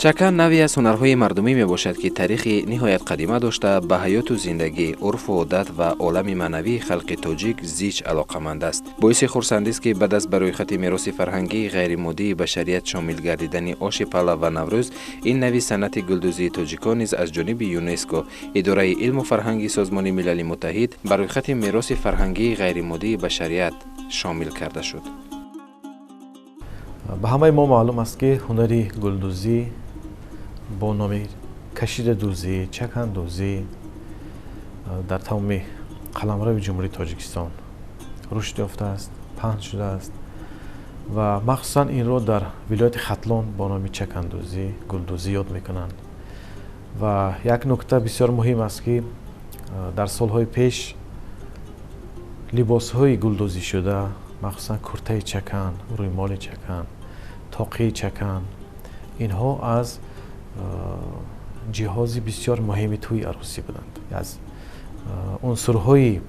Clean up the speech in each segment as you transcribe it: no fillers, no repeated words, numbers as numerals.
Чакан навъе аз ҳунарҳои мардумӣ мебошад, ки таърихи ниҳоят қадима дошта, ба ҳаёту зиндагӣ, урфу одат ва олами маънавии халқи тоҷик зич алоқаманд аст. Боиси хурсандист, ки баъд аз ба рӯйхати мероси фарҳангии ғайримоддии башарият шомил гардидани оши палав ва Наврӯз, ин нави санъати гулдӯзии тоҷикон низ аз ҷониби ЮНЕСКО, идораи илму фарҳанги Созмони Милали Муттаҳид, ба рӯйхати мероси фарҳангии ғайримоддии башарият шомил карда шуд. Ба ҳамаи мо маълум аст, ки ҳунари гулдӯзӣ бо номи кашидадӯзӣ, чакандӯзӣ дар тамоми қаламрави Ҷумҳурии Тоҷикистон рушд ёфтааст, паҳн шудааст ва махсусан инро дар вилояти Хатлон бо номи чакандӯзӣ, гулдӯзӣ ёд мекунанд. Ва як нукта бисёр муҳим аст, ки дар солҳои пеш либосҳои гулдӯзишуда, махсусан куртаи чакан, рӯймоли чакан, тоқии чакан, инҳо аз ҷиҳози бисёр муҳими тӯи арӯсӣ буданд, аз унсурҳои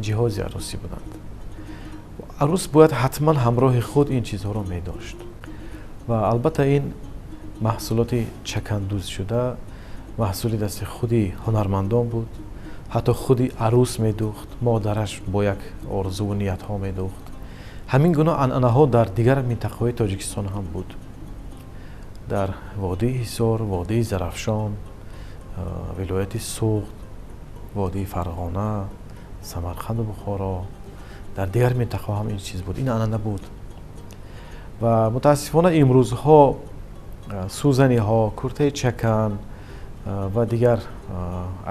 ҷиҳози арӯсӣ буданд. Арӯс бояд ҳатман ҳамроҳи худ ин чизҳоро медошт. Ва албатта ин маҳсулоти чакандӯзшуда маҳсули дасти худи ҳунармандон буд. Ҳатто худи арӯс медӯхт, модараш бо як орзуву ниятҳо медӯхт. Ҳамин гуна анъанаҳо дар дигар минтақаҳои Тоҷикистон ҳам буд, дар водии Ҳисор, водии Зарафшон, вилояти Суғд, водии Фарғона, Самарқанду Бухоро, дар дигар минтақаҳо ҳам ин чиз буд, ин анъана буд. Ва мутаассифона имрӯзҳо сӯзаниҳо, куртаи чакан ва дигар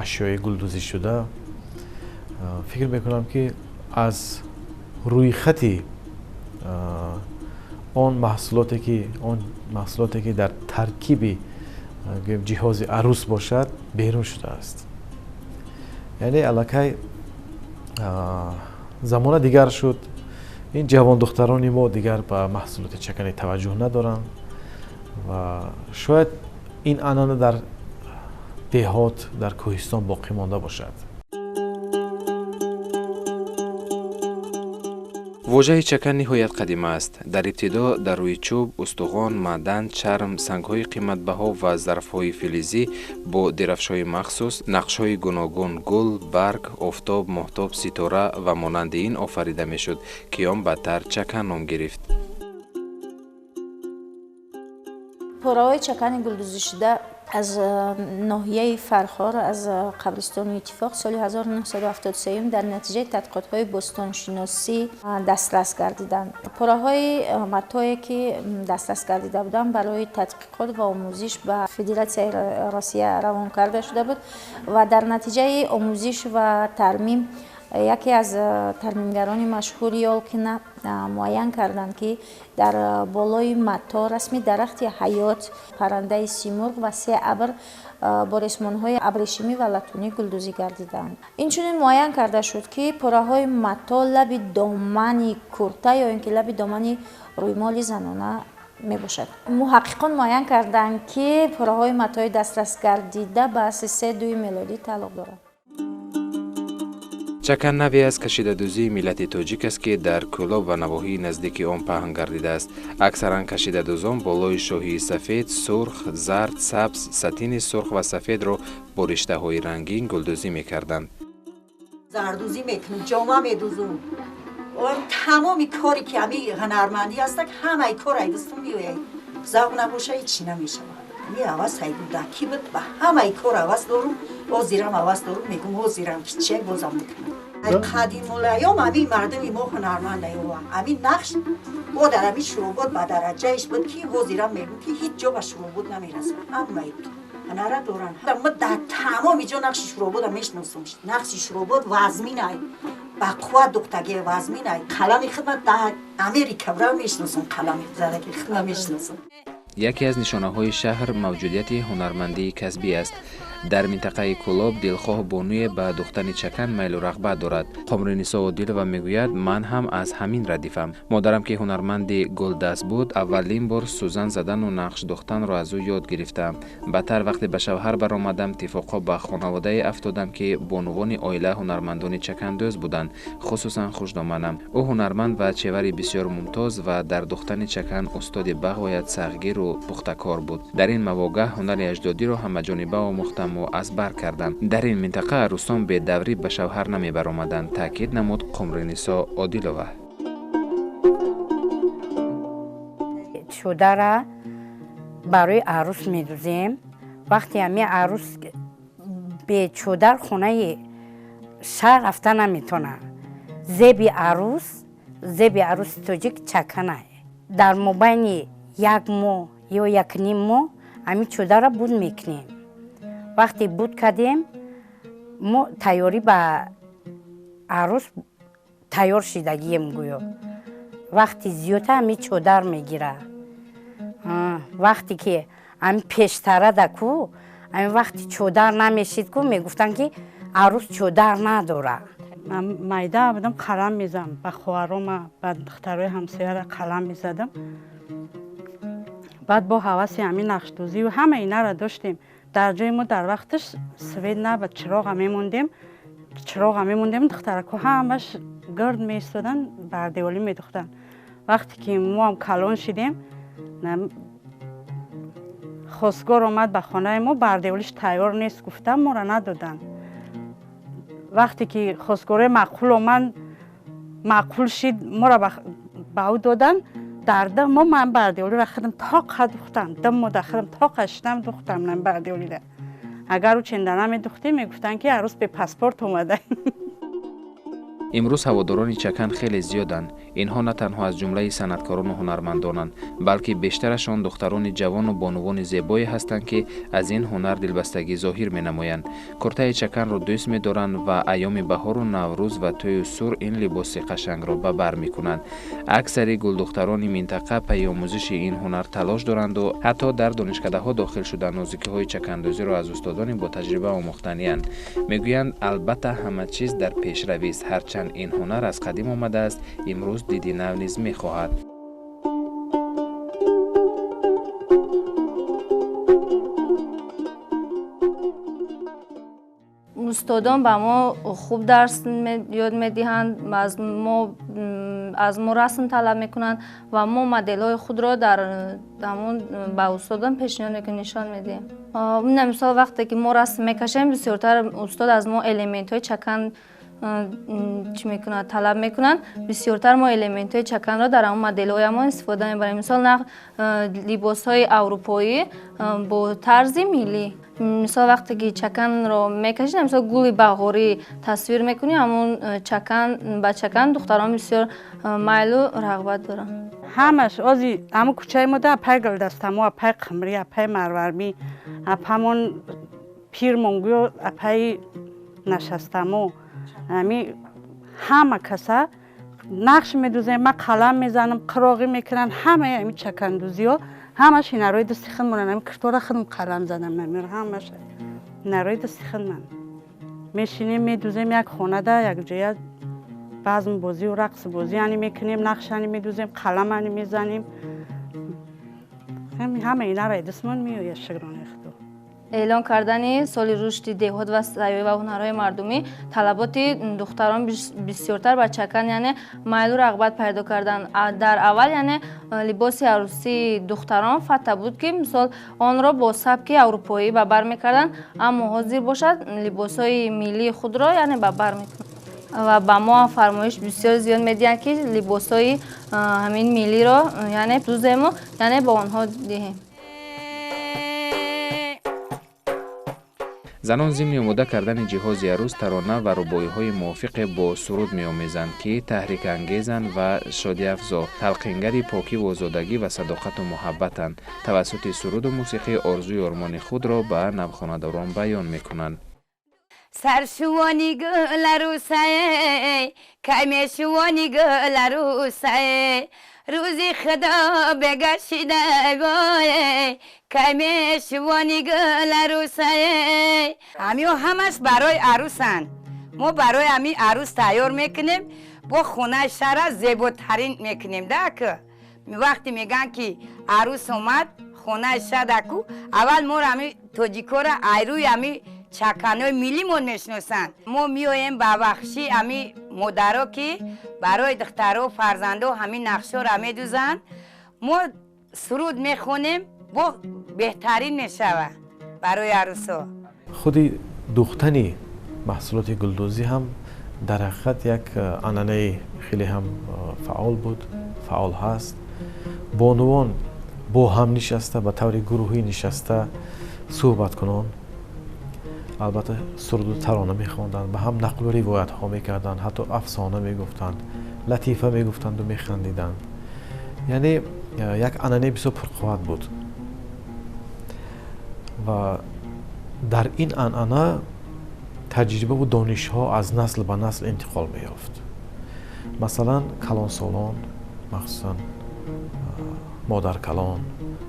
ашёи гулдӯзишуда, фикр мекунам, ки аз рӯйхати он маҳсулоте, ки дар таркиби ҷиҳози арӯс бошад, берун шудааст. Яъне аллакай замона дигар шуд. Ин ҷавондухтарони мо дигар ба маҳсулоти чаканӣ таваҷҷӯҳ надоранд ва шояд ин анъана дар деҳот, дар кӯҳистон боқӣ монда бошад. Вожаи чакан ниҳоят қадима аст. Дар ибтидо дар рӯи чӯб, устухон, маъдан, чарм, сангҳои қиматбаҳо ва зарфҳои филизӣ бо дирафшҳои махсус нақшҳои гуногун: гул, барг, офтоб, моҳтоб, ситора ва монанди ин офарида мешуд, ки он баъдтар чакан ном гирифт. Пораҳои чакани гулдӯзишуда аз ноҳияи Фархор, аз қабристони Иттифоқ соли 1973 дар натиҷаи тадқиқотҳои бостоншиносӣ дастрас гардиданд. Пораҳои матое, ки дастрас гардида буданд, барои тадқиқот ва омӯзиш ба Федератсияи Россия равон карда шуда буд ва дар натиҷаи омӯзиш ва тармим яке аз тармимгарони машҳури Ёлкина муайян карданд, ки дар болои матто расми дарахти ҳаёт, паррандаи симурғ ва се абр бо ресмонҳои абрешимӣ ва латунӣ гулдӯзӣ гардиданд. Инчунин муайян карда шуд, ки пораҳои матто лаби домани курта ё ин ки лаби домани рӯймоли занона мебошад. Муҳаққиқон муайян карданд, ки пораҳои матои дастрас гардида ба асри 3-2 мелодӣ тааллуқ дорад. Чакан навъе аз кашидадӯзии миллати тоҷик аст, ки дар Кӯлоб ва навоҳии наздики он паҳн гардидааст. Аксаран кашидадӯзон болои шоҳии сафед, сурх, зард, сабз, сатини сурх ва сафедро бо риштаҳои рангин гулдӯзӣ мекарданд. Зардӯзӣ мекунам, ҷома медӯзум. Тамоми коре, ки ҳами ҳунармандӣ ҳаста, ҳамаи кор ай дастум меояй. Завқ набоша, ҳечи намешавад. Ҳами ҳавас ай кӯдакӣ буд, ба ҳамаи кор ҳавас дорум, ҳозирам ҳавас дорум. Мегум, ҳозирам ки чия бозам мекунам. Қадимулайём ҳамин мардуми мо ҳунарманд ова. Ҳамин нақш бо дар ҳамин Шӯробод ба дараҷаиш буд, ки ҳозирам мегум, ки ҳеҷ ҷо ба Шӯробод намерасад. Ҳамаи ҳунара доранд. Ма дар тамоми ҷо нақши Шӯробода мешиносам. Нақши Шӯробод вазминай, ба қувват духтаги вазминай. Қалами худма дар Америка бирам, мешиносам, қалами задаги худма мешиносам. Яке аз нишонаҳои шаҳр мавҷудияти ҳунармандии касбӣ аст. Дар минтақаи Кӯлоб дилхоҳ бонуе ба духтани чакан майлу рағбат дорад. Қумринисо Одилова мегӯяд, ман ҳам аз ҳамин радифам. Модарам, ки ҳунарманди гулдаст буд, аввалин бор сӯзан задану нақш духтанро аз ӯ ёд гирифтам. Баъдтар вақте ба шавҳар баромадам, тифоқҳо ба хонаводае афтодам, ки бонувони оила ҳунармандони чакандӯз буданд, хусусан хушдоманам. Ӯ ҳунарманд ва чевари бисёр мумтоз ва дар духтани чакан устоди бағоят сахтгиру пухтакор буд. Дар ин мавогаҳ ҳунари аҷдодиро ҳамаҷониба омӯхтам ва аз бар кардам. Дар ин минтақа арӯсон бедаврӣ ба шавҳар намебаромаданд, таъкид намуд Қумринисо Одилова. Чӯдара барои арӯс медӯзем. Вақте ҳамин арӯс бечӯдар хонаи шаҳр рафта наметавонад. Зеби арӯси тоҷик чакана. Дар мобайни як моҳ ё якним моҳ ҳамин чӯдара буд мекунем. Вақте буд кардем, мо тайёрӣ ба арӯс тайёр шидагием гӯё. Вақти зиёда ҳамин чодар мегирад. Вақте ки ҳамин пештара да ку, ҳамин вақти чодар намешид ку, мегуфтанд ки арӯс чодар надорад. Ман майда будам, қалам мезадам. Ба хоҳарома, ба духтарои ҳамсояра қалам мезадам. Баъд бо ҳаваси ҳамин нақшдӯзию ҳама инара доштем. Дар ҷои мо дар вақташ свет набуд, чироға мемондем, духтарако ҳамаш гирд меистоданд, бардеволӣ медухтанд. Вақте ки мо ҳам калон шидем, хостгор омад ба хонаи мо, бардеволиш тайёр нест гуфтам, моро надоданд. Вақте ки хостгорои маъқул омад, маъқул шид, моро ба ӯ доданд. Дар ду моҳ ман бардеволиро худам тоқа духтам. 2 моҳ дар худам тоқа шидам, духтам ман бардеволиро. Агар ӯ ченда намедухтем, мегуфтанд ки арӯс бе паспорт омада. Имрӯз ҳаводорони чакан хеле зиёданд. Инҳо на танҳо аз ҷумлаи санъаткорону ҳунармандонанд, балки бештарашон духтарони ҷавону бонувони зебое ҳастанд, ки аз ин ҳунар дилбастагӣ зоҳир менамоянд. Куртаи чаканро дӯст медоранд ва айёми баҳору наврӯз ва тӯю сур ин либоси қашангро ба бар мекунанд. Аксари гулдухтарони минтақа пайи омӯзиши ин ҳунар талош доранду ҳатто дар донишкадаҳо дохил шуда нозикиҳои чакандӯзиро аз устодони ботаҷриба омӯхтаниянд. Мегӯянд, албатта ҳама чиз дар пешравист, ҳарчанд ин ҳунар аз қадим омадааст, имрӯз диди нав низ мехоҳад. Устодон ба мо хуб дарс ёд медиҳанд, аз мо расм талаб мекунанд ва мо моделҳои худро дар ҳамон ба устодон пешниҳод мекунем, нишон медиҳем. Мисол, вақте ки мо расм мекашем, бисёртар устод аз мо элементҳои чакан чӣ мекунад, талаб мекунанд. Бисёртар мо элементҳои чаканро дар ҳамон моделҳоямон истифода мебарем. Мисол, либосҳои аврупоӣ бо тарзи миллӣ. Мисол, вақте ки чаканро мекашем, мисол гули бағорӣ тасвир мекунем, ҳамон чакан ба чакан духтарон бисёр майлу рағбат доранд. Ҳамаш ози ҳамон кӯчаи мо да апай гулдастамо, апай қимрӣ, апай марвармӣ, апамон пирмон гӯё апай нашастамо. Ами ҳама каса нақш медӯзем, ман қалам мезанам, қироғӣ мекунанд, ҳамаи ами чакандӯзиҳо ҳамаш ҳунарои дасти худмонанд. Ами киртора худам қалам задам, ҳамаш ҳунарои дасти худманд. Мешинем, медӯзем як хонада, як ҷоя базмбозию рақсбозӣ ани мекунем, нақш ани медӯзем, қалам ани мезанем. Ҳама инара дастмон меояд, шукронаи Худо. Эълон кардани соли рушди деҳот ва сайёҳӣ ва ҳунарҳои мардумӣ талаботи духтарон бисёртар ба чакан, яъне майлу рағбат пайдо карданд. Дар аввал, яъне либоси арӯсии духтарон фата буд, ки мисол онро бо сабки аврупоӣ ба бар мекарданд, аммо ҳозир бошад либосҳои миллии худро яъне ба бар мекунанд. Ва ба мо ҳам фармоиш бисёр зиёд медиҳанд, ки либосҳои ҳамин миллиро яъне дӯзему яъне ба онҳо диҳем. Занон зимни омода кардани ҷиҳози арӯс тарона ва рубоиҳои мувофиқе бо суруд меомезанд, ки таҳрикангезанд ва шодиафзо, талқингари покиву озодагӣ ва садоқату муҳаббатанд. Тавассути суруду мусиқӣ орзуи ормони худро ба навхонадорон баён мекунанд. Саршувони гул арӯсае, кай мешувони гул арӯсае, рӯзи худо бегашида вое, кай мешувони гул арӯсае. Ҳамиҳо ҳамаш барои арӯсанд. Мо барои ҳамин арӯс тайёр мекунем, бо хонаи шаҳра зеботарин мекунем. Даку вақте мегӯянд ки арӯс омад хонаи шаҳраку, аввал моро ҳамин тоҷикоро айрӯи ҳамин чаканои миллимон мешиносанд. Мо меоем ба вахши ҳамин модаро, ки барои духтаро фарзандо ҳамин нақшҳоро медӯзанд. Мо суруд мехонем, бо беҳтарин мешавад барои арӯсо. Худи духтани маҳсулоти гулдӯзӣ ҳам дар ҳақиқат як анъанаи хеле ҳам фаъол буд, фаъол ҳаст. Бонувон бо ҳам нишаста, ба таври гурӯҳӣ нишаста суҳбаткунон, албатта суруду тарона мехонданд, ба ҳам нақлу ривоятҳо мекарданд, ҳатто афсона мегуфтанд, латифа мегуфтанду механдиданд. Яъне як анъанаи бисёр пурқувват буд ва дар ин анъана таҷрибаву донишҳо аз насл ба насл интиқол меёфт. Масалан, калонсолон, махсусан модаркалон,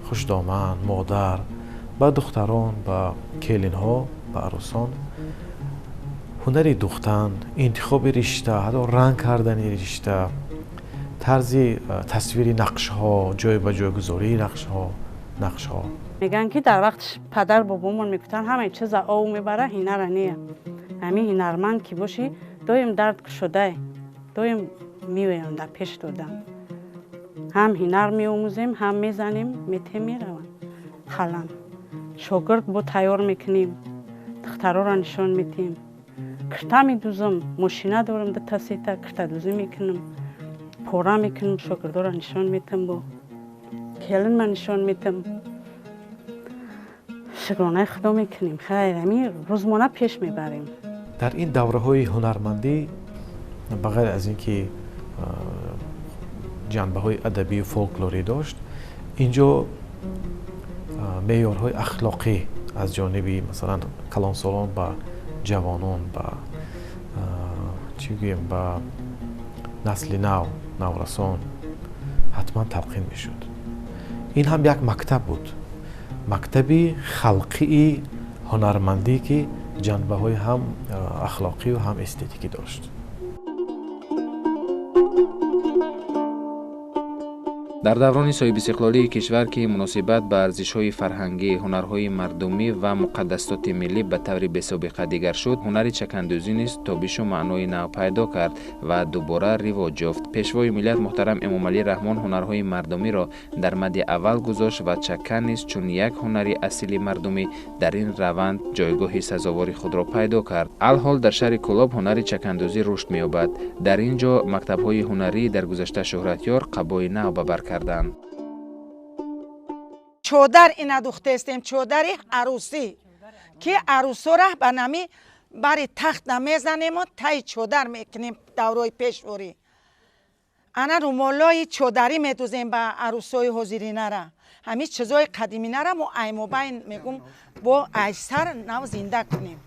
хушдоман, модар ба духтарон, ба келинҳо, ба арӯсон ҳунари духтан, интихоби ришта, ҳатто ранг кардани ришта, тарзи тасвири нақшҳо, ҷой ба ҷойгузории нақшҳо. Мегӯянд ки дар вақт падар бобомон мегуфтанд ҳамаи чиза ов мебара, ҳинара не. Ҳамин ҳунарманд ки бошӣ, доим дард кушодае, доим меоянд дар пеш додан. Ҳам ҳунар меомӯзем, ҳам мезанем, метем мераванд. Қалам шогирд бо тайёр мекунем, духтароро нишон медиҳем. Кирта медӯзам, мошина дорам, дута сета киртадӯзӣ мекунам, пора мекунам, шогирдоро нишон медиҳам, бо келинма нишон медиҳам. Шукронаи худо мекунем. Хайр, ҳамин рӯзмона пеш мебарем. Дар ин давраҳои ҳунармандӣ ба ғайр аз ин ки ҷанбаҳои адабию фолклорӣ дошт, инҷо меъёрҳои ахлоқӣ аз ҷониби масалан калонсолон ба ҷавонон, ба чӣ гӯем, ба насли нав, наврасон ҳатман талқин мешуд. Ин ҳам як мактаб буд, мактаби халқии ҳунармандӣ, ки ҷанбаҳои ҳам ахлоқию ҳам эстетикӣ дошт. Дар даврони соҳибистиқлолии кишвар, ки муносибат ба арзишҳои фарҳангӣ, ҳунарҳои мардумӣ ва муқаддасоти миллӣ ба таври бесобиқа дигар шуд, ҳунари чакандӯзӣ низ тобишу маънои нав пайдо кард ва дубора ривоҷ ёфт. Пешвои миллат муҳтарам Эмомалӣ Раҳмон ҳунарҳои мардумиро дар мадди аввал гузошт ва чакан низ чун як ҳунари асили мардумӣ дар ин раванд ҷойгоҳи сазовори худро пайдо кард. Алҳол дар шаҳри Кӯлоб ҳунари чакандӯзӣ рушд меёбад. Дар ин ҷо мактабҳои ҳунарии дар гузашта шӯҳратёр қабои нав ба бар карданд. Чодар ина духтестем, чодари арӯсӣ, ки арӯсора ба нами бари тахт намезанему таи чодар мекунем. Даврои пешворӣ ана румолои чодарӣ медузем ба арӯсои ҳозиринара. Ҳамин чизои қадиминара мо аймобайн мегум бо айсар нав зинда кунем.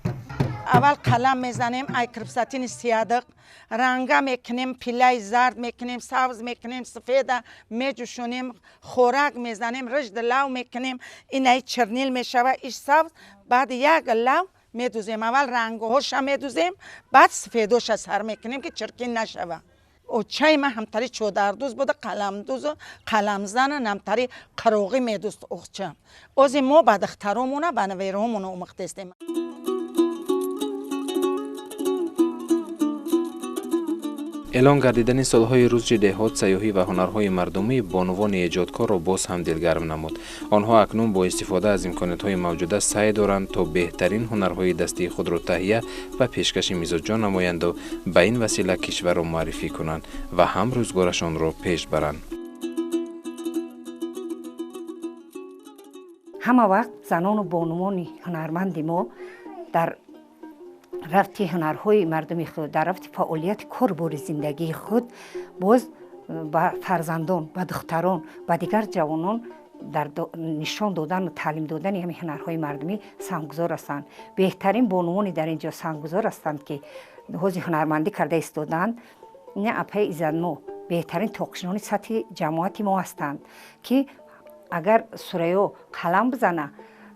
Аввал қалам мезанем, ай кирпсатини сиядиқ ранга мекунем, пилаи зард мекунем, сабз мекунем, сафеда меҷӯшонем, хӯрак мезанем, рижди лав мекунем, инаи чернил мешава, иш сабз. Баъд як лав медузем, аввал рангҳоша медузем, баъд сафедоша сар мекунем, ки чиркин нашава. Очаи ман ҳамтари чодардӯз буда, қаламдӯзу қаламзана, намтари қароғӣ медӯст охча. Ози мо ба духтаромона, ба навераҳомона омӯхтестем. Эълон гардидани солҳои рушди деҳот, сайёҳӣ ва ҳунарҳои мардумӣ бонувони эҷодкорро боз ҳам дилгарм намуд. Онҳо акнун бо истифода аз имкониятҳои мавҷуда саъй доранд, то беҳтарин ҳунарҳои дастии худро таҳия ва пешкаши мизоҷон намоянду ба ин васила кишварро муаррифӣ кунанд ва ҳам рӯзгорашонро пеш баранд. Ҳама вақт занону бонувони ҳунарманди мо дар рафти ҳунарҳои мардуми худ, дар рафти фаъолияти корбори зиндагии худ боз ба фарзандон, ба духтарон, ба дигар ҷавонон Дар нишон додану таълим додани ҳамин ҳунарҳои мардумӣ саҳмгузор ҳастанд. Беҳтарин бонувоне дар ин ҷо саҳмгузор ҳастанд, ки ҳози ҳунармандӣ карда истодаанд, ина апаи Иззатмо беҳтарин тоқшинони сатҳи ҷамоати мо ҳастанд, ки агар Сурайё қалам бизана,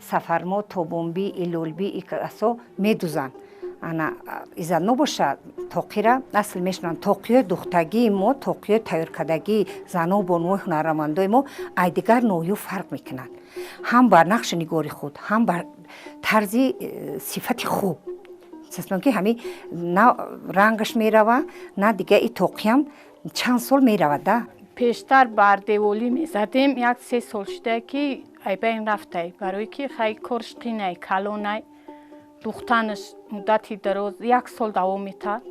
Сафармо, Тобонбӣ, Илолбӣ асо медузанд. Ана Иззатно боша, тоқира асл мешунанд. Тоқиёи духтагии мо, тоқиёи тайёркардагии зану бонувои ҳунармандои мо ай дигар ноҳиё фарқ мекунанд, ҳам бар нақши нигори худ, ҳам бар тарзи сифати хуб, ки ҳамин на рангаш мерава, на дига. И тоқиам чанд сол меравад да. Пештар бардеволӣ мезадем. Як се сол шуда, ки айбайн рафтай, барое ки хай корш қинай, калонай, духтанаш муддати дароз, як сол давом метад.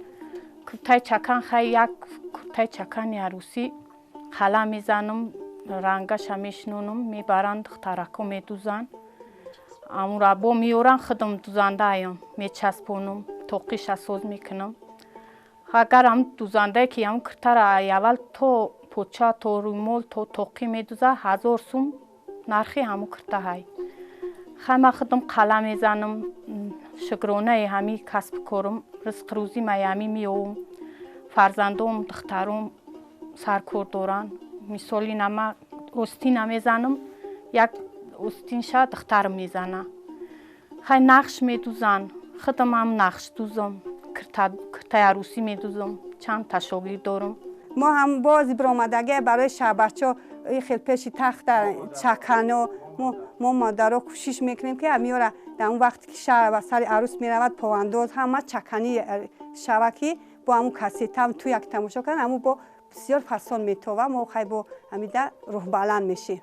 Куртаи чакан, хай як куртаи чакани арӯсӣ қалам мезанам, рангаша мешинонам, мебаранд, духтарако медузанд, амура бо меёранд, худам дузандаям, мечаспонам, тоқиша соз мекунам. Агар ам дузандае, ки ам куртара аввал то поча, то рӯмол, то тоқӣ медуза, 1000 сум нархи ҳаму курта ҳай. Хай, ман худам қалам мезанам, шукронаи ҳами касбу корум, ризқу рӯзӣ май ҳами меёвум. Фарзандом, духтаром саркор доранд. Мисоли нама остина мезанам, як остинша духтарам мезана. Хай, нақш медузанд, худам ҳам нақш дузам, куртаи арӯсӣ медузам, чанд та шогирд дорам. Мо ҳам бози биромадагӣ барои шаҳбачо хел пеши тахта чакано. Мо модаро кӯшиш мекунем, ки амиёра дар он вақте ки шаҳр ба сари арӯс меравад, повандоз ҳама чаканӣ шава, ки бо ҳамун кассетам ту як тамошо кунанд, ҳамун бо бисёр фасон метова. Мо хай бо ҳамида рӯҳбаланд мешем.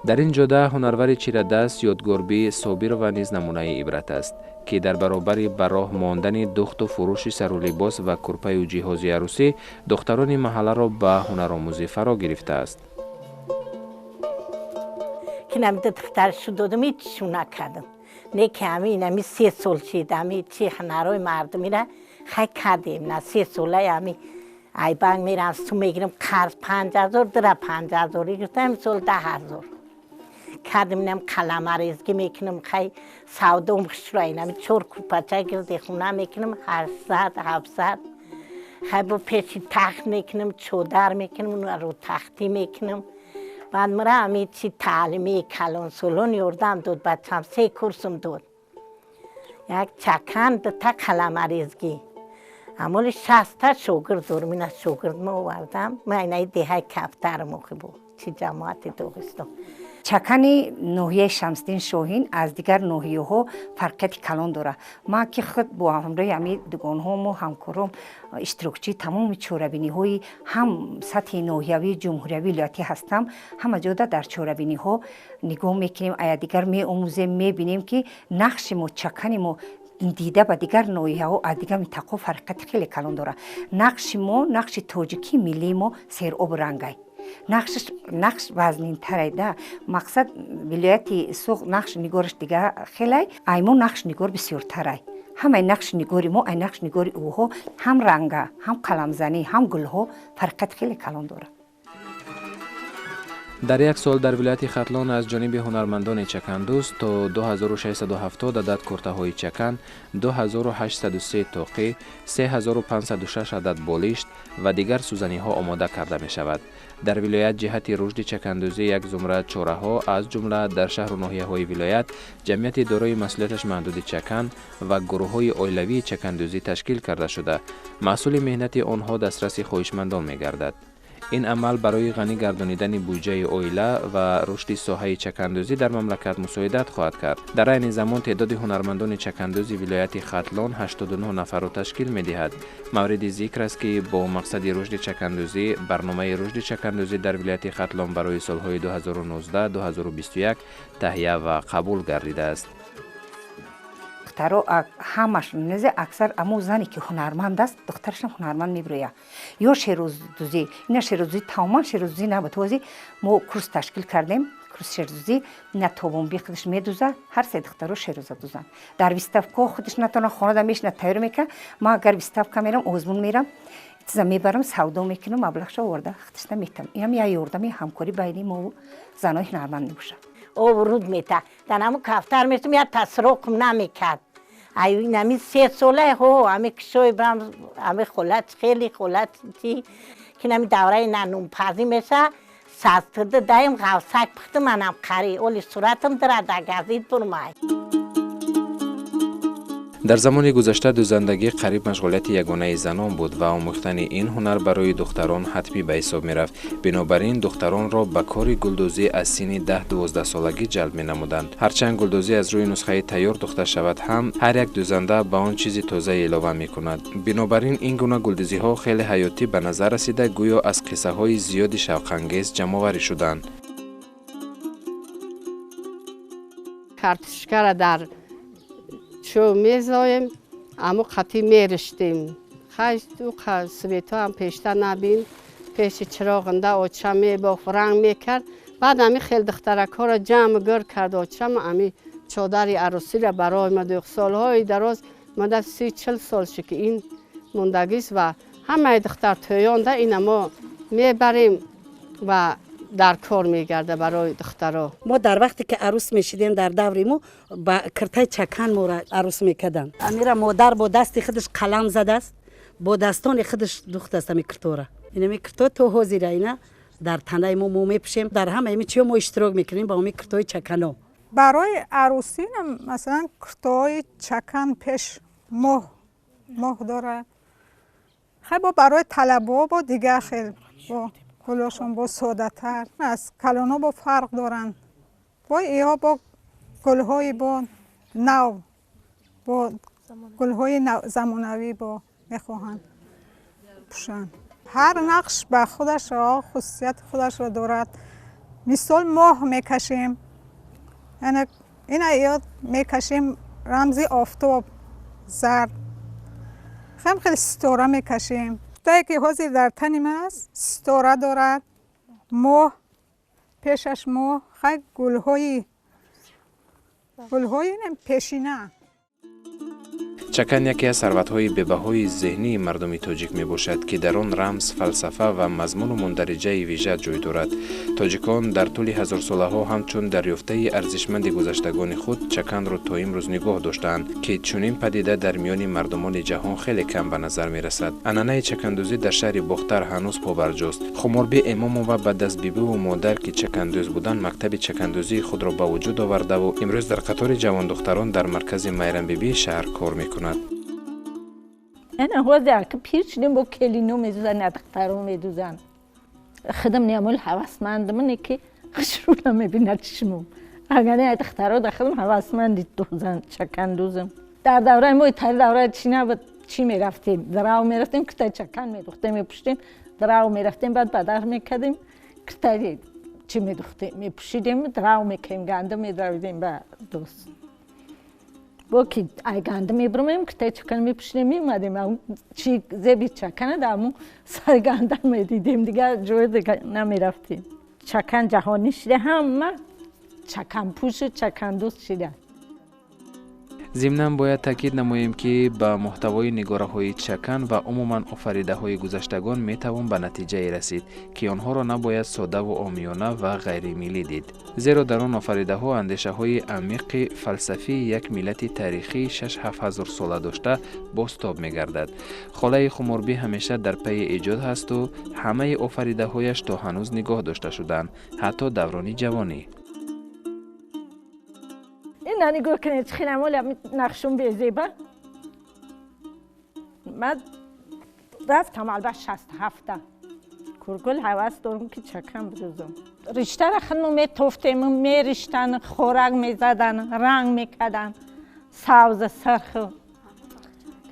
Дар ин ҷода ҳунарвари чирадаст Ёдгорбӣ Собирова низ намунаи ибрат аст, ки дар баробари ба роҳ мондани духту фурӯши сару либос ва курпаю ҷиҳози арӯсӣ, духтарони маҳалларо ба ҳунаромӯзӣ фаро гирифтааст. Ки намида духтаршу додам, ҳечшу накардам. Не ки ҳами инами 3 сол шид, ҳами чи ҳунарҳои мардумира хай кардем. На 3 солаи ҳами ай банк мерам, су мегирам, қарз 5000, дира 5000 гирифтам, сол 10 000 кардем. Инам қаламарезгӣ мекунам, хай савдом хушро, инами чор курпача гирди хона мекунам, 800, 700. Хай бо пеши тахт мекунам, чодар мекунам, рӯтахтӣ мекунам. Баъд мара ҳами чи таълими калонсолон ёрдам дод, бачам се курсум дод: як чакан, дута қаламарезгӣ. Амоли 60-та шогирд дорам. Ина шогирд ма овардам, ма инаи деҳаи Кафтарам охи бо чи ҷамоати Доғистон. Чакани ноҳияи Шамсиддин Шоҳин аз дигар ноҳияҳо фарқияти калон дорад. Ман ки худ бо ҳамроҳи ҳамин дугонҳому ҳамкором иштирокчии тамоми чорабиниҳои ҳам сатҳи ноҳиявӣ, ҷумҳуриявӣ, вилоятӣ ҳастам, ҳама ҷода дар чорабиниҳо нигоҳ мекунем, аядигар меомӯзем, мебинем, ки нақши мо, чакани мо дида ба дигар ноҳияҳо, аз дигар минтақаҳо фарқияти хеле калон дорад. Нақши мо, нақши тоҷикии миллии мо серобу рангай, нақшаш нақш вазнинтарай да. Мақсад, вилояти Суғд нақши нигораш дига хелай, ай мо нақши нигор бисёртарай. Ҳамаи нақши нигори мо ай нақши нигори ӯҳо ҳам ранга, ҳам қаламзанӣ, ҳам гулҳо фарқияти хеле калон дорад. Дар як сол дар вилояти Хатлон аз ҷониби ҳунармандони чакандӯз то 2670 адад куртаҳои чакан, 2803 тоқӣ, 3506 адад болишт ва дигар сӯзаниҳо омода карда мешавад. Дар вилоят ҷиҳати рушди чакандӯзӣ як зумра чораҳо, аз ҷумла дар шаҳру ноҳияҳои вилоят ҷамъияти дорои масъулияташ маҳдуди чакан ва гурӯҳҳои оилавии чакандӯзӣ ташкил карда шуда, маҳсули меҳнати онҳо дастраси хоҳишмандон мегардад. Ин амал барои ғанӣ гардонидани буҷаи оила ва рушди соҳаи чакандӯзӣ дар мамлакат мусоидат хоҳад кард. Дар айни замон теъдоди ҳунармандони чакандӯзи вилояти Хатлон 89 нафарро ташкил медиҳад. Мавриди зикр аст, ки бо мақсади рушди чакандӯзӣ барномаи рушди чакандӯзӣ дар вилояти Хатлон барои солҳои 2019-2021 таҳия ва қабул гардидааст. Духтаро ҳамаш незе, аксар амо зане ки ҳунарманд аст, духтарашам ҳунарманд мебирояд. Ё шерӯздӯзӣ, ина шерӯздӯзӣ тамоман шерӯздӯзӣ набуд. Ҳозир мо курс ташкил кардем, курс шерӯздӯзӣ. Ина Тобонби худаш медуза, ҳар се духтаро шерӯза дузанд. Дар выставка худаш натона, хонада мешина, тайёр мекунад. Ман агар выставка мерам, озмун мерам. Чиза мебарам, савдо мекунам, маблағша оварда худашда метам. Инам як ёрдами ҳамкорӣ байни мо занои ҳунарманд мебошад. Об руд мета. Дар ҳамун кафтар местум, як тасроқм намекард. Ай ами 3 сола ҳо, ами кишои брам, ами холат хеле холат чи ки нами давраи на нунпазӣ меша, састда даим ғавсак пухтум, манам қари, оли суратам дара газид бурмай. Дар замони гузашта дӯзандагӣ қариб машғулияти ягонаи занон буд ва омӯхтани ин ҳунар барои духтарон ҳатмӣ ба ҳисоб мерафт. Бинобар ин духтаронро ба кори гулдӯзӣ аз синни 10-12 солагӣ ҷалб менамуданд. Ҳарчанд гулдӯзӣ аз рӯи нусхаи тайёр духта шавад ҳам, ҳар як дӯзанда ба он чизи тоза илова мекунад. Бинобар ин ин гуна гулдӯзиҳо хеле ҳаётӣ ба назар расида, гӯё аз қиссаҳои зиёди шавқангез ҷамъоварӣ шуданд. Картошкара дар чӯ мезоем, аммо қатӣ мериштем. Светҳо ҳам пешта набин, пеши чироғында оча мебофт, ранг мекард. Баъд ами хел духтаракҳоро ҷамъ гир кард очам, ами чодари арӯсиро барои ма дӯхт. Солҳои дароз мада 30-40 сол шуд, ки ин мондагист ва ҳамаи духтартӯёнда ина мо мебарем ва дар кор мегарда барои духтаро. Мо дар вақте ки арӯс мешидем, дар даври мо ба киртаи чакан моро арӯс мекарданд. Амира модар бо дасти худаш қалам задааст, бо дастони худаш духтааст ами киртора. Инами кирто то ҳозира ина дар танаи мо мепӯшем, дар ҳама ими чиё мо иштирок мекунем ба ами киртои чакано. Барои арӯсӣ масалан киртои чакан пеш моҳ дорад. Хай бо барои талабо бо дигар хел бо гулошон бо содатар, аз калонҳо бо фарқ доранд. Бо иҳо бо гулҳои бо нав, бо гулҳои замонавӣ бо мехоҳанд пӯшанд. Ҳар нақш ба худашро хусусияти худашро дорад. Мисол моҳ мекашем, ина ёд мекашем рамзи офтоб зард, хеле хеле ситора мекашем. Тае ки ҳозир дар тани ман аст, ситора дорад, моҳ, пешаш моҳ, хай гулҳои пешина. Чакан яке аз сарватҳои бебаҳои зеҳнии мардуми тоҷик мебошад, ки дар он рамз, фалсафа ва мазмуну мундариҷаи вижа ҷой дорад. Тоҷикон дар тӯли ҳазорсолаҳо ҳамчун дарёфтаи арзишманди гузаштагони худ чаканро то имрӯз нигоҳ доштаанд, ки чунин падида дар миёни мардумони ҷаҳон хеле кам ба назар мерасад. Анъанаи чакандӯзӣ дар шаҳри Бохтар ҳанӯз побарҷост. Хуморби Эмомова баъд аз бибиву модар, ки чакандӯз буданд, мактаби чакандӯзии худро ба вуҷуд овардаву имрӯз дар қатори ҷавондухтарон дар маркази Майрамбибии шаҳр кор мекунад. Ана ҳозир ки пир шудем, бо келино медузан, духтаро медузан. Худам неамол ҳавасмандам, не ки хушрӯ намебинад чишмом. Агар не духтаро да худам ҳавасманди дузан, чакандӯзам. Дар давраи мо тари давраи чӣ набуд, чӣ мерафтем? Дарав мерафтем, киртаи чакан медухтем, мепӯшидем, дарав мерафтем, баъд бадар мекардем, киртаи чӣ медухтем, мепӯшидем, дарав мекардем, гандум медравидем ба дӯст. Бо ки ай гандум мебурмем, киртаи чакан мепӯшидем, меомадем, чи зеби чакана дар ҳамун сари гандам медидем, дигар ҷои дигар намерафтем. Чакан ҷаҳонӣ шуда, ҳама чаканпӯшу чакандӯз шуда. Зимнан бояд таъкид намоем, ки ба муҳтавои нигораҳои чакан ва умуман офаридаҳои гузаштагон метавон ба натиҷае расид, ки онҳоро набояд содаву омиёна ва ғайримиллӣ дид, зеро дар он офаридаҳо андешаҳои амиқи фалсафии як миллати таърихии 6-7 ҳазор сола дошта бозтоб мегардад. Холаи Хуморбӣ ҳамеша дар пайи эҷод ҳасту ҳамаи офаридаҳояш то ҳанӯз нигоҳ дошта шуданд, ҳатто даврони ҷавонӣ. Ина нигоҳ кунед, чӣ хеле амоли нақшум безеба. Ман рафтам албат 67-та. Кургул ҳавас дорам, ки чакан бидӯзам. Риштаро худмо метофтем, мериштан, хӯрак мезадан, ранг мекардан, сабз, сирх.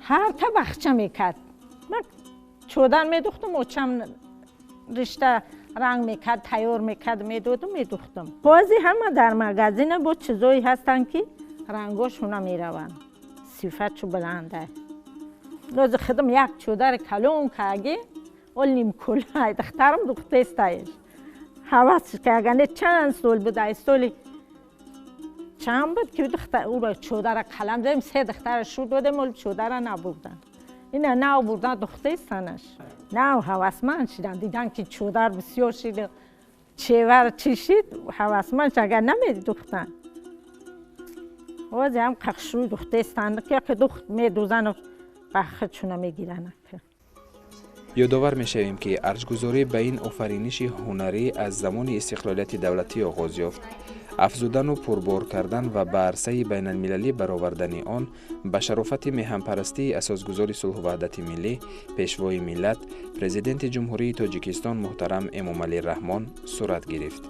Ҳар та бахча мекард. Ман чодар медухтам, очам ришта ранг мекард, тайёр мекард, медодам, медухтам. Баъзе ҳама дар магазина бо чизое ҳастанд, ки рангошона мераванд, сифатшо баланда. Рози худам як чодари калон карги, ол нимкулай духтарам духтестаеш. Ҳавасш каргане чанд сол буд, ай соли чанд буд, ки ӯро чодара қалам додем, 3 духтара шу додем, ол чодара набурданд. Ина набурдан духтестанаш. Нав ҳавасманд шиданд, дидан ки чодар бисёр шид, чевар чӣ шид, ҳавасманд шид, агар намедухтанд. Ҳозир ҳам қақшӯй духтестанд, ки духт медузанд, ба худшуна мегиранд. Ёдовар мешавем, ки арҷгузорӣ ба ин офариниши ҳунарӣ аз замони истиқлолияти давлатӣ оғоз ёфт. Афзудану пурбор кардан ва ба арсаи байналмилалӣ баровардани он ба шарофати меҳанпарастии асосгузори сулҳу ваҳдати миллӣ, пешвои миллат, президенти Ҷумҳурии Тоҷикистон муҳтарам Эмомалӣ Раҳмон сурат гирифт.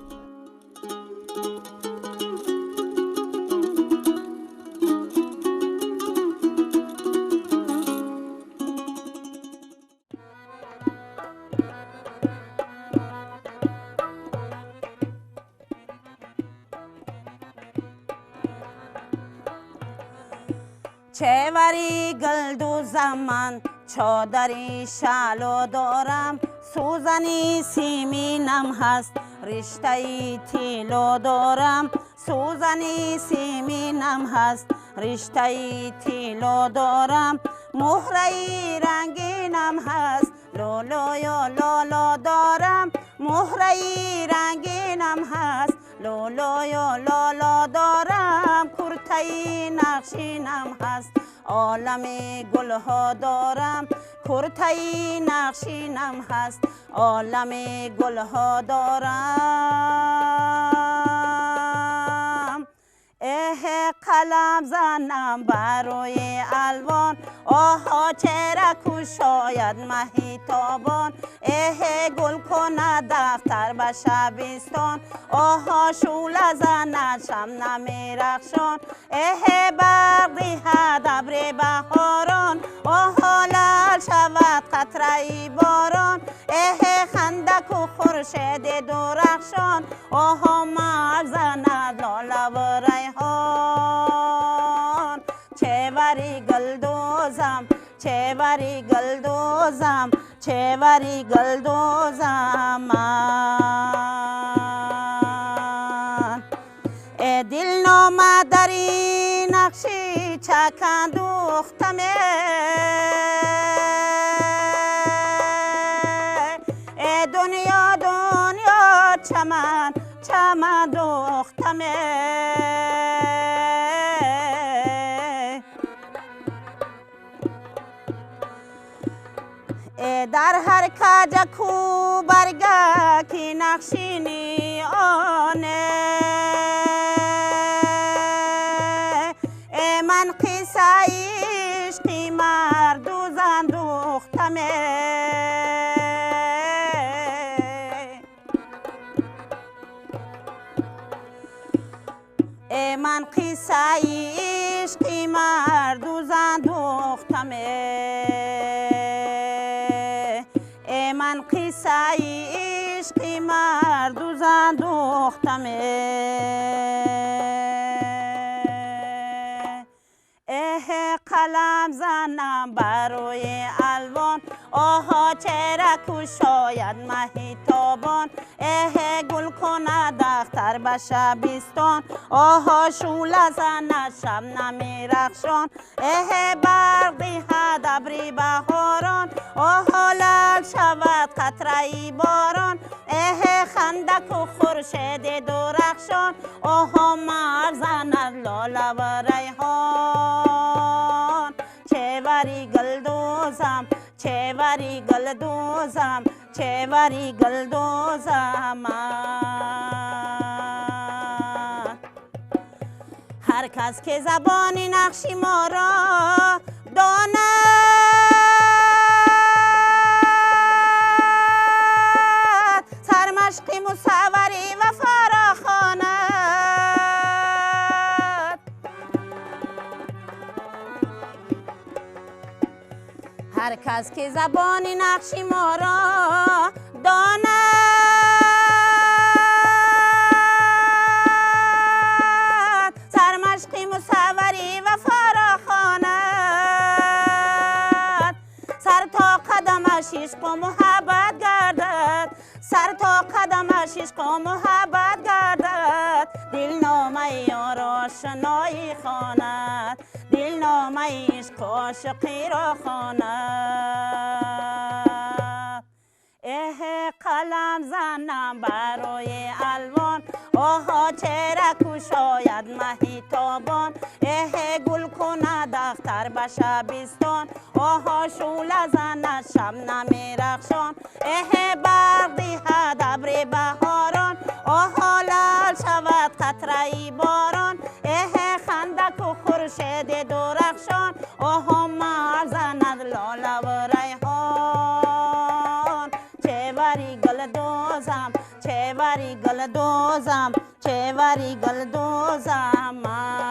Чевари гулдузам ман, чодари шало дорам, сӯзани симинам ҳаст, риштаи тилло дорам, сӯзани симинам ҳаст, риштаи тилло дорам, муҳраи рангинам ҳаст, лолоё лоло дорам, муҳраи рангинам ҳаст, лолоё лоло дорам, куртаи нақшинам ҳаст, олами гулҳо дорам, куртаи нақшинам ҳаст, олами гулҳо дорам. Эҳ, қалам занам барои алвон, оҳо чера кушояд маҳи тобон, эҳ, гул кунад дафтар ба шабистон, оҳо шӯла занад шабнами рахшон, эҳ, барқ диҳад абри баҳорон, оҳо лал шавад қатраи борон, эҳ, хандаку хуршеди дурахшон, оҳо мал занад лолаву райҳон. Чевари гулдузам, чевари гулдузам, чевари гулдузам ман. Э дилнома дари нақши чакан духтаме, э дунё дунё чаман чаман духтаме. Дар ҳар каҷа ку барга ки нақшини оне, э ман қиссаи ишқи марду зан духтаме. Э ман қиссаи ишқи марду зан духтаме. Ман қиссаи ишқи марду зан духтаме. Эҳ, қалам занам барои алвон, оҳо чера кушояд маҳи тобон, эҳ, гул кунад ахтар ба шабистон, оҳо шӯла занад шабнами рахшон, эҳ, барқ диҳад абри баҳорон, оҳо лал шавад қатраи борон, эҳ, хандаку хуршеди дурахшон, оҳо мал занад лолаву райҳон. Чевари гулдузам, чевари гулдузам, чевари гулдузам ман. Ҳар кас ки забони нақши моро донад, сармашқи мусаввари вафоро хонад. Ҳар кас ки забони нақши моро донад, сармашқи мусаввари вафоро хонад, сар то қадамаш ишқу муҳаббат гардад, сар то қадамаш ишқу муҳаббат гардад, дилномаи ёро ошноӣ хонад, дилномаи ишқу ошиқиро хонад. Эҳ қалам занам барои алвон, оҳо чера кушояд маҳи тобон, эҳ гул кунад ахтар ба шабистон, оҳо шӯла занад шабнами рахшон, эҳ барқ диҳад абри баҳорон, оҳо лал шавад қатраи борон, эҳ хандаку хуршеди дурахшон, оҳо мал занад лолаву райҳон. Чевари гулдозам, чевари гулдозам, чевари гулдозам ман.